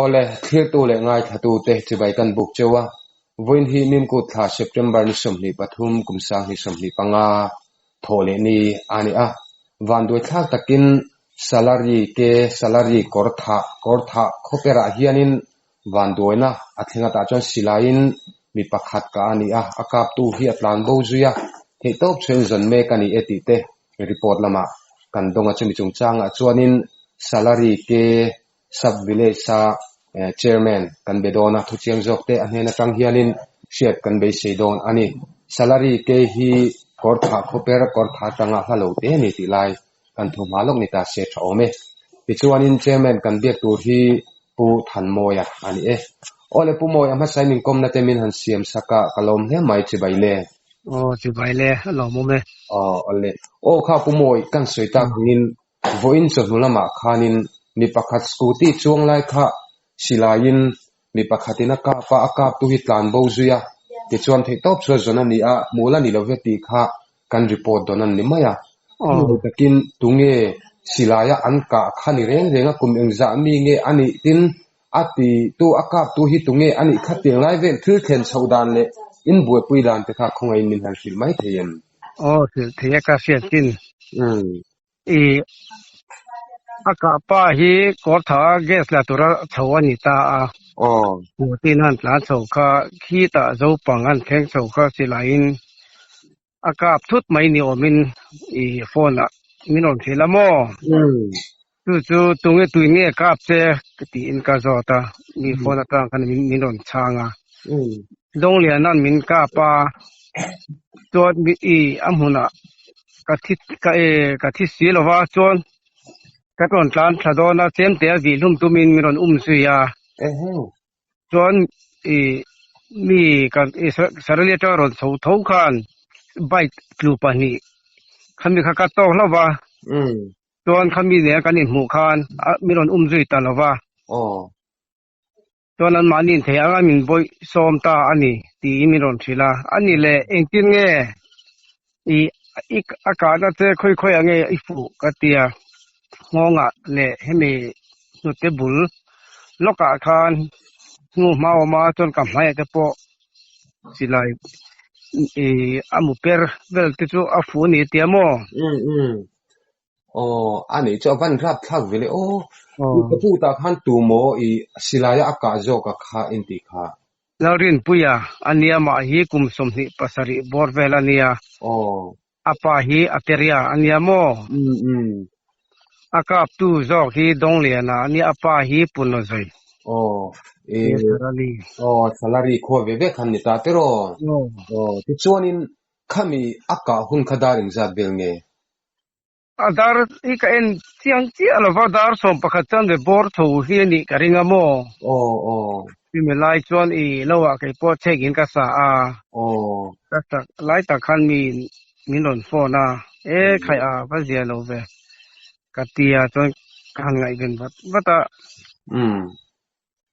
Awle, thlirtu leh ngaithlatute chibai kan buk cheu a, vawiin hi Mimkut thla September ni 23 kum 2025 thawh leh ni a ni a, vanduai thlak takin Salary ke Salary kawr thah kawr thah khawperah hianin vanduaina a thleng atah chuan silaiin mi pakhat ka a ni a, a kaptu hi a tlan bo zui a, theihtawp chhuain zawn mek a ni e tih te report lamah kan dawng a, chumi chungchangah chuanin Salary ke Sub Village a Chairman kan be dawn a, thuchiang zawk te a hnen atang hianin hriat kan beisei dawn a ni. Salary ke hi kawr thah khawper kawr thah atanga hla lo te a ni tih lai kan thu hma lawk ni ta se tha awm e. Tichuanin Chairman kan biak tur hi Pu Thanmawia a ni e. Awle Pu Mawi a hmasain min kawmna te min han siam sak a, ka lawm hle mai chibai le. Aw chibai le, a lawmawm e. Aw awle. Aw kha Pu Mawi kan sawi tak angin Vawiin chawhnu lamah khanin mi pakhat scooty chuang lai kha silaiin mi pakhatin a kap a, a kaptu hi tlan bo zui a, tichuan theihtawp chu a zawn a ni a, hmuh la ni lo ve tih kha kan report dawn a ni mai a. Hmuh takin tunge silaia an kah kha ni reng reng a, kum engzah mi nge a nih tin a ti tu a kaptu hi tunge a nih kha tiang lai vel thil thlen chhoh dan leh in buaipui dan te kha khawngaihin min han hrilh mai thei em? Aw, hrilh thei a ka hriat chin. I a kah pa hi kawrtha gas la tura chho a ni ta a. Aw. Putin han tlan chho kha khitah zopang an thleng chho kha silaiin a kap thut mai ni awmin i phone ah min rawn hrilh a maw? Chu chu tunge tui nge kap che tiin ka zawt a, mi phone atang khan min rawn chhang a. Dawngliana'n min kap a, chuan i a hmunah ka thi ka e ka thi si lo va, chuan ka rawn tlan thla dawn a, chemte a vih hlum tumin min rawn um zui a. Chuan i mi kan i sarali atanga rawn chho tho khan bike tlu pahnih khami kha ka tawk hlauh va. Chuan khami nen kan inhmuh khan min rawn um zui ta lo va. Chuan anmahni inthei anga min bawih sawm ta a ni tiin min rawn hrilh a. A ni le, engtin nge i i a kahna che khawi khawi ah nge i fuh ka ti a, nghawngah leh hemi hnute bul lawkah khan hnu hma awm a, chuan ka hmaiah te pawh silai i a mu per vel te chu a fuh a ni tia maw? Aw, a nih chu a van rap thlak ve le aw. Ka pu tah khan tu maw i silaia a kah zawk a kha in tih kha? Lalrinpuia a nia mah hi kum 27 bawr vel a nia. Aw. A pa hi a teria a nia maw? Um um. A kaptu zawk hi Dawngliana a nia a pa hi Punazawi. Aw. E. Salary. Aw, salary khua ve ve khan ni ta tiraw? Aw. Aw, tichuanin khami a kah hun kha dar engzat vel nge? A dar hi ka en chiang chiah lo va, dar 11 chuan ve bawr tho hi a nih ka ring a maw? Aw aw. Chumi lai chuan i lo ah kei pawh check in ka sa a. Aw. Ka sak lai tak khan mi min rawn phone a, e khai a va zia lo ve ka ti a, chuan ka han ngaihven vat vat a. Umm.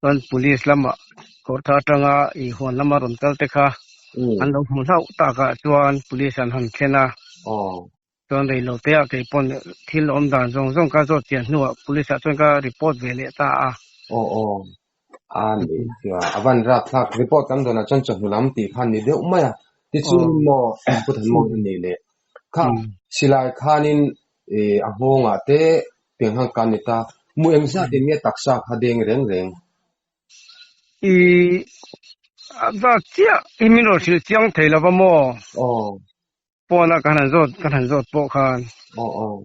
Chuan police lamah kawrtha atanga i huan lama rawn kal te kha an lo hmu hlauh takah chuan police an han thlen a. Aw. Chuan rei lo te ah kei pawn thil awm dan zawng zawng ka zawt chian hnuah police ah chuan ka report ve leh ta a. Aw aw. A ni tia a van rat thlak report kan dawnah chuan chawhnu lam tih khan ni deuh mai a. Tichuan maw Pu Thanmawia a nih leh kha silai khanin a nghawngah te pianghang kan ni ta. Mu engzat in nge taksa kha deng reng reng? I a zat chiah i min rawn hrilh chiang thei lova maw? Aw. Phone a kan han zawt kan han zawt pawh khan. Aw aw.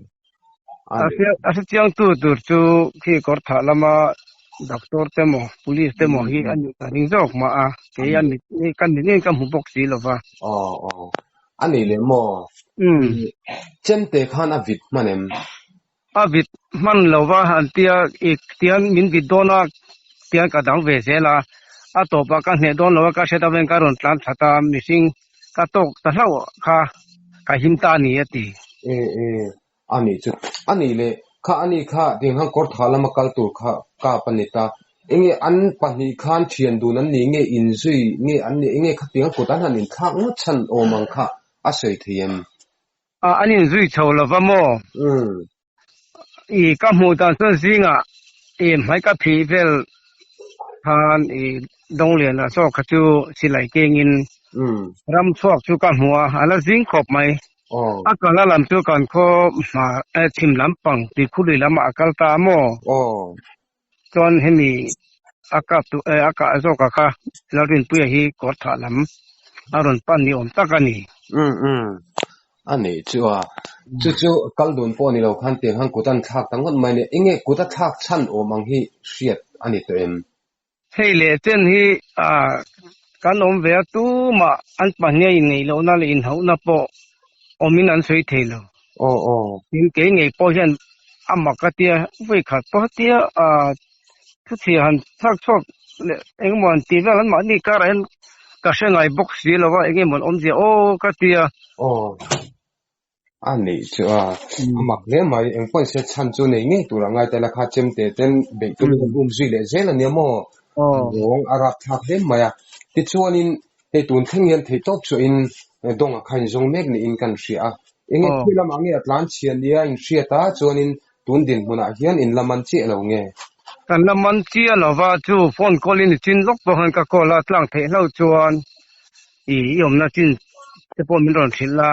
A hria a hre chiang tu tur chu khi kawr thah lama doctor te maw police te maw hi a nih ka ring zawk mah a kei a mit ka mit ngei ka hmu bawk si lova. Aw aw. A nih leh maw? Umm. Chemte khan a vit hman em? A vit hman lo va han tia i tian min vit dawn a tian ka dang ve zel a, a tawpah ka hneh dawn lo a ka hriat avangin ka rawn tlan that a, mihring ka tawk ta hlauh kha ka him ta a ni a ti. E e, a nih chu. A nih leh kha a ni kha tiang khan kawr thah lama kal tur kha kap a ni ta. Enge an pahnih khan thian dun an ni nge inzui nge an ni enge khatiang kut an han inthlak ngawt chhan awm ang kha a sawi thei em? A an inzui chho lo va maw? Umm. I ka hmuh dan chuan zingah i hmai ka phih vel khan i Dongliana zawk kha chu silai kengin ram chhuak chu ka hmu a, a la zing khawp mai. A kalna lam chu kan khaw hma chhim lampang Tuikhurui lamah a kal ta a maw? Chuan hemi a kap tu a kah zawk a kha Lalrinpuia hi kawr thah lam a rawn pan ni awm tak a ni. Umm umm a nih chu a, chu chu kal dun pawh ni lo khan tiang khan kut an thlak ta ngawt mai a ni. Enge kut a thlak chhan awm ang hi hriat a ni tawh em? Hei leh chen hi kan awm ve a, tumah an pahnih a inngeih lohna leh inhauhna pawh awmin an sawi thei lo. Aw aw. Tin, kei ngei pawh hian a mak a tia, vawi khat pawh hetia thuchhia han thlak chhuak leh engemaw han tih vel an mahni karah hian ka hre ngai bawk si lo a, enge maw an awmzia aw ka tia. Aw. A nih chu a, a mak hle mai. Eng pawhin se chhan chu nei ngei tur a ngai tel a, kha chemte ten beih tum in an um zui leh zel a nia maw? Rawng a rap thlak hle mai a. Tichuanin hei tun thleng hian theihtawp chuahin Dawnga kha inzawng mek niin kan hria a. Enge thil lamah nge a tlan chhia nia inhriat a, chuanin tun dinhmunah hian in la man chiah lo nge? Kan la man chiah lo va, chu phone call in i chin lawk pawh khan ka call a, tlang theih hlo chuan i awmna chin te pawh min rawn hrilh a.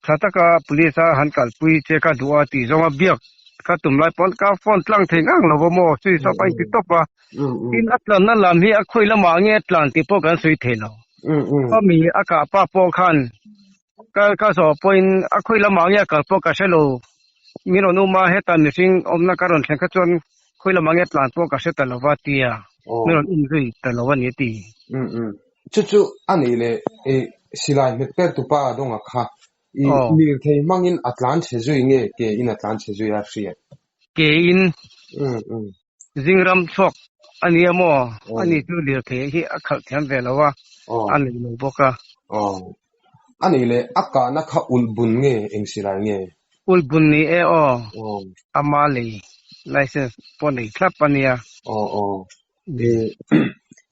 Tha taka police a han kalpui che ka duh a tih zawnga biak ka tum lai pawn ka phone tlang thei ngang lo va maw switch off a inti tawp a. Tin a tlanna lam hi a khawi lamah nge a tlan tih pawh kan sawi thei lo. Khami a kah pa pawh khan ka ka zawh pawhin a khawi lamah nge a kal pawh ka hre lo. Min rawn um a, heta mihring awmna ka rawn thlen kha chuan khawi lamah nge a tlan pawh ka hre ta lo va tia min rawn um zui ta lo a ni a ti. Chu chu a nih leh i silai hmet per tupa dawnga kha i lirthei hmangin a tlan chhe zui nge ke in a tlan chhe zui a hriat? Ke in zingram chhuak a nia maw? A ni chu lirthei hi a khalh thiam ve lo a, a nei lo bawk a. A nih leh a kahna kha ulh bun nge eng silai nge? Ulh bun ni e aw, ama lei license pawh nei thlap a nia. Aw aw.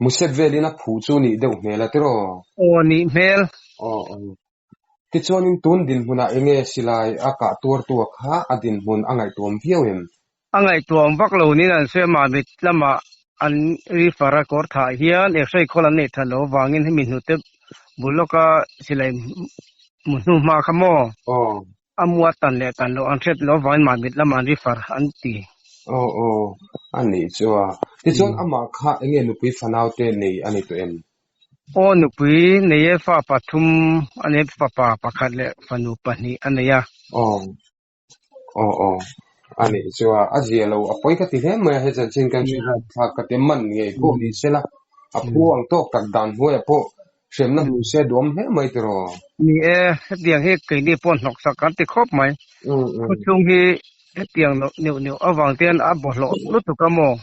Muset velin a phuh chu nih deuh hmel a tiraw? Aw nih hmel. Aw aw. Tichuanin tun dinhmunah enge silai a kah tuartu a kha a dinhmun a ngaihtuam viau em? A ngaihtuam vak lo niin an sawi a, Mamit lamah an refer a kawr thah hian x-ray khawl an neih that loh avangin hemi hnute bul lawka silai mu hnu hma kha maw? Aw. A mua tan leh tan loh an hriat loh avangin Mamit lamah an refer an ti. Aw aw, a nih chu a. Tichuan amah kha enge nupui fanau te nei a ni tawh em? Aw nupui nei e fa pathum a nei fapa pakhat leh fanu pahnih a nei a. Aw aw aw a nih chu a, a zia lo a pawi ka ti hle mai a he chanchin kan hriat thlak ka ti man ngei pawh ni sela a phu ang tawk tak dan hnuaiah pawh Hremna hmu se duam hle mai tiraw? Ni e, hetiang hi keini pawh hnawksak kan ti khawp mai. Khawchhung hi hetiang loh neuh neuh avang te hian a bawlhhlawh lutuk a maw?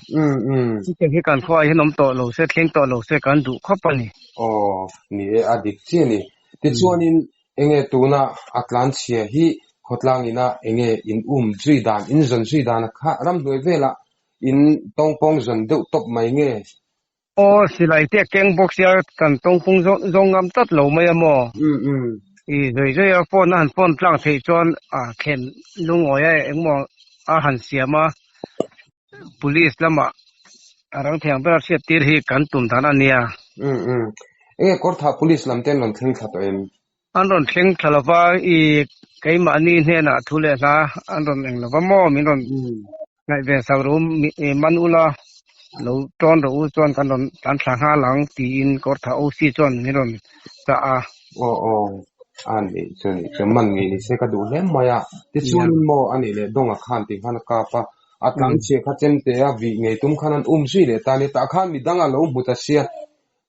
Hetiang hi kan khuaah hian awm tawh lo se, thleng tawh lo se kan duh khawp a ni. Aw, ni e, a dik chiah a ni. Tichuanin enge tuna a tlanchhia hi khawtlang ina enge in um zui dan, in zawn zui dan a kha ramhnuai velah in tawngpawng zawn deuh tawp mai nge? Aw, silai te a keng bawk sia, kan tawngpung zawng ngam tlat lo mai a maw? I zui zui a, phone a han phone tlang theih chuan a thlen lungawi a engmaw a han siam a, police lamah a rang thei ang ber a hriat tir hi kan tum dan a nia. Enge Kawrthah police lam te an rawn thleng thla tawh em? An rawn thleng thla lo va, i keimahni hnenah thu leh hla an rawn eng lo va maw? Min rawn ngaih ve sak ru, man ula lo tawn rawh u chuan kan rawn tlan thla nghal ang tiin Kawrthah OC chuan min rawn chah a. Aw aw, a nih chu nih chu, man ngei ni se ka duh hle mai a, tichuanin maw a nih leh Dawnga khan tih khan a kap a, a tlangchhia kha chemte a vih ngei tum khan an um zui leh ta a ni, tah khan midang a lo hmu ta sia,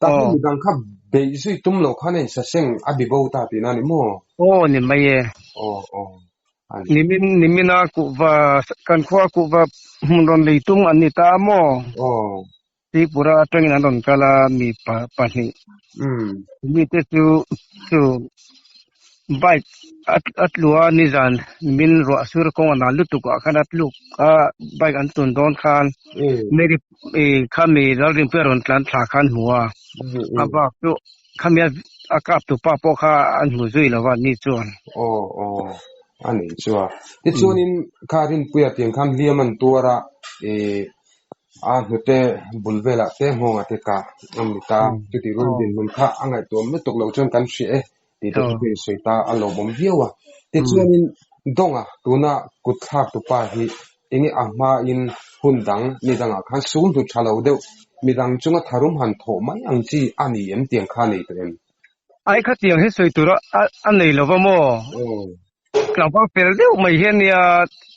Tah hian midang kha beih zui tum lo khan a insaseng a bi bo ta tihna a ni maw? Aw ni mai e. Aw aw a ni. Nimin nimina kuhva kan khua kuhva hmun rawn lei tum an ni ta a maw? Aw. Tripura atangin an rawn kal a mi pahnih. Mite chu chu Bike a tlu a nizan min ruah sur kawng a nal lutuk ah khan a tluk a bike an tun dawn khan Mary ih khami Lalrinpuia rawn tlan thla khan hmu a a bak chu khami a kap tu pa pawh kha an hmu zui lo va ni chuan. Aw aw a nih chu a tichuanin kha Rinpuia tiang khan hliam an tuar a ih. A hnute bul velah te nghawngah te kah a ni ta. Chutih rual dinhmun kha a ngaihtuah lutuk loh chuan kan hria e tih te chu sawi ta a lawmawm viau a. Tichuanin Dawnga tuna kut thlak tupa hi enge a hmain hun dang ni dangah khan sul hnu tha lo deuh midang chunga tharum han thawh mai ang chi a ni em tiang kha a nei tawh em? Ai khatiang hi sawi tur a nei lo va maw? Tlangval fel deuh mai hian nia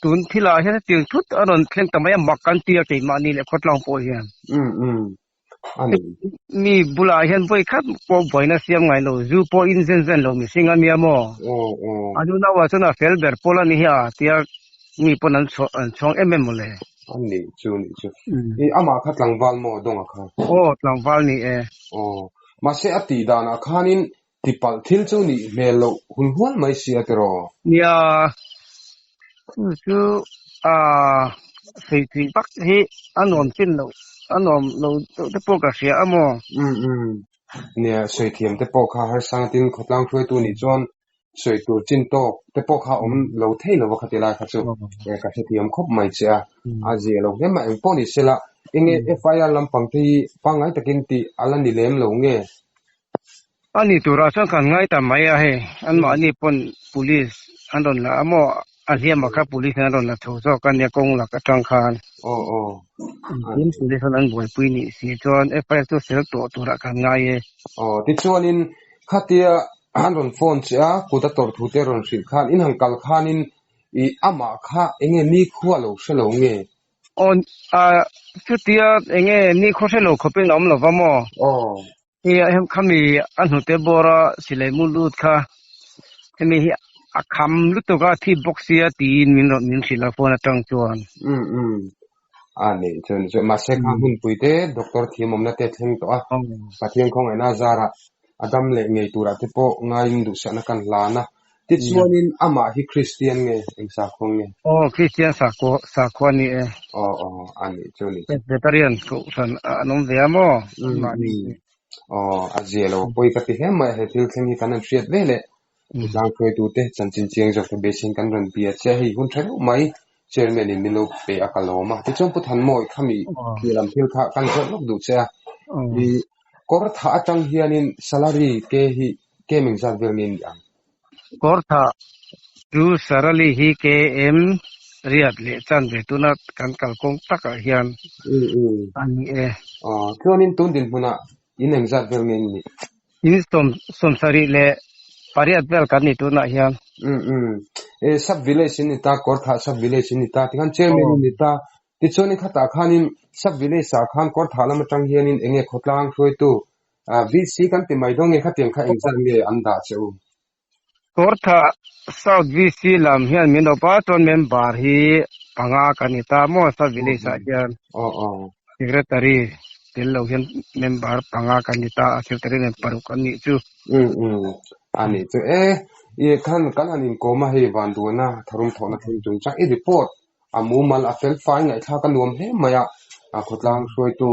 tun thilah hian hetiang thut a rawn thleng ta mai a, mak kan ti a keimahni leh khawtlang pawh hian. Mi bulah hian vawi khat pawh buaina siam ngai lo, zu pawh in zen zen lo mihring a nia maw? A nu nauah chuan a fel ber pawl a ni hi a tia mi pawn an chhuang em em mawle. A nih chu nih chu. I amah kha tlangval maw Dawnga kha? Aw tlangval ni e. Aw mahse a tih danah khanin Tipalh thil chu nih hmel loh hun hual mai si a tiraw? Nia, chu chu a sawichhuih vak hi a nuam chin loh, a nuam lo deuh te pawh ka hria a maw? Umm umm. Nia, sawi thiam te pawh kha harsa tin khawtlang hruaitu nih chuan sawi tur chin tawk te pawh kha awm lo thei lo va khati lai kha chu ka hrethiam khawp mai che a, a zia lo hle mai. Engpawh ni sela, enge FIR lampang te hi pangngai takin tih a la ni lem lo nge? A ni turah chuan kan ngai ta mai a hei, anmahni pawn police an rawn la a maw, a hliamah kha police in an rawn la tho zawk a nia kawng lak atang khan. Aw aw. Tin police an buaipui nih si chuan FIR chu fel tawh turah kan ngai e. Aw, tichuanin khatia an rawn phone che a, kut a tawrh thu te rawn hrilh khan in han kal khanin i amah kha enge nikhua lo hre lo nge? Aw, chutia enge nikhua hre lo khawpin a awm lo va maw? Aw. Hei ah hian khami a hnute bawra silai mu lut kha hemi hi a kham lutuk a thi bawk sia tiin min rawn min hrilh a phone atang chuan. Umm umm a nih chuan chu mahse kha hmunpui te doctor thiam awmna te thleng tawh a Pathian khawngaihna zarah a dam leh ngei turah te pawh ngaiin duhsakna kan hlan a Tichuanin amah hi Kristian nge eng sakhua nge? Aw, Kristian sakhua sakhua a ni e. Aw aw, a nih chu a nih chu. Presbyterian kohhran an awm ve a maw? Amah nih hi. Aw, a zia lo pawi ka ti hle mai a, he thil thleng hi kan han hriat ve leh. Tlang hruaitute chanchin chiang zawk te beiseiin kan rawn bia che a, hei hun tha deuh mai Chairman in min lo pe a ka lawm a. Tichuan Pu Thanmawi khami thil lam thil kha kan zawt lawk duh che a, i kawr thah atang hianin salary ke hi Kem engzat vel nge ni ang? Kawrtha chu Sarali hi KM riat leh chan ve tuna kan kalkawng takah hian a ni e. Aw, chuanin tun dinhmunah in engzat vel nge ni? In sawmsarih leh pariat vel kan ni tunah hian. Umm umm. E, sub village in ni ta, Kawrtha sub village in ni ta, tikhan chairman in ni ta. Tichuanin khatah khanin sub village ah khan Kawrtha lam atang hianin enge khawtlang hruaitu VC kan ti mai dawn nge khatiang kha engzat nge an dah che u? Kawrtha South VC lam hian min awp a, chuan member hi panga kan ni ta maw South Village ah hian Secretary tel lo hian member panga kan ni ta a, Secretary nen paruk an nih chu. Umm umm a nih chu e, i khan kan han inkawm a hei vanduana tharum thawhna thleng chung chang i report a mumal a fel fai ngaihthlak a nuam hle mai a, khawtlang hruaitu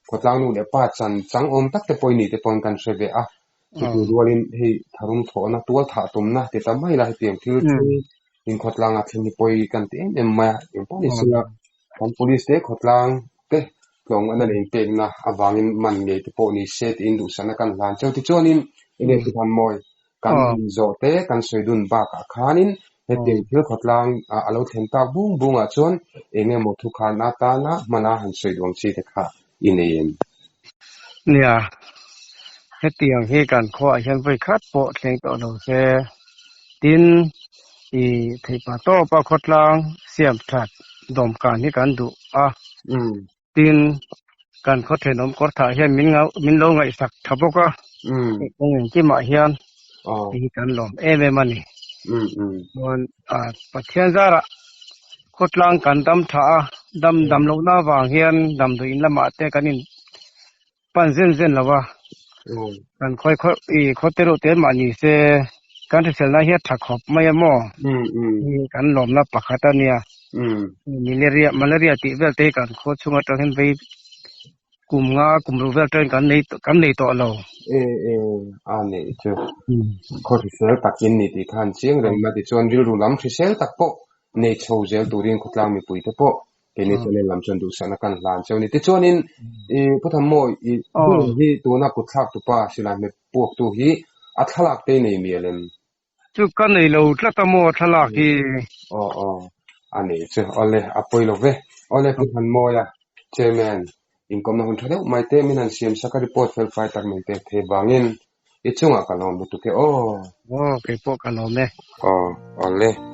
Khawtlang nu leh pa chan chang awm tak te pawh i nih te pawhin kan hre ve a. Chutih rualin hei tharum thawhna, tual thah tumna ti ta mai la hetiang thil thleng in khawtlanga thleng hi pawi kan ti em em mai a. Eng pawh ni sela kan police te khawtlang te tlawng an an inpekna avangin man ngei te pawh ni se tiin duhsakna kan hlan cheu. Tichuanin enge chu khan mawi kan zawh te kan sawi dun bakah khanin hetiang thil khawtlang a lo thlen tak bung bungah chuan eng emaw thukharna atana hmana han sawi duang chi te kha i nei em? Nia, hetiang hi kan khuaah hian vawi khat pawh thleng tawh lo se, tin i theihpa tawpa khawtlang siam that dawmkan hi kan duh a. Tin, kan khaw thenawm kawr thah hian min ngau min lo ngaihsak tha bawk a, kawng engkimah hian hei hi kan lawm em em a ni. Chuan Pathian zarah khawtlang kan dam tha a, dam dam lohna avang hian damdawi in lamah te kan in pan zen zen lo a, kan khawi khaw i khaw te reuh te mah ni se kan hriselna hi a tha khawp mai a maw? Hei kan lawmna pakhat a nia. Malaria malaria tih vel te hi kan khaw chhung atang hian vei kum nga kum ruh vel atangin kan nei kan nei tawh lo. E e a nei chu khaw hrisel takin ni tih khan chiang reng mai tichuan rilru lam hrisel tak pawh nei chho zel turin khawtlang mipui te pawh. Keini channel lam chuan duhsakna kan hlan cheu a ni. Tichuanin i Pu Thanmawi i bul hi tuna kutthlak tupa silai hmet puaktu hi a thlalak te i nei mial em? Chu ka nei lo tlat a maw thlalak hi? Aw aw a nei chu awle a pawi lo ve. Awle Pu Thanmawia Chairman inkawmna hun tha deuh mai te min han siam sak a report fel fai tak min pek thei vangin i chungah ka lawm lutuk e aw. Aw keipawh ka lawm e. Aw awle.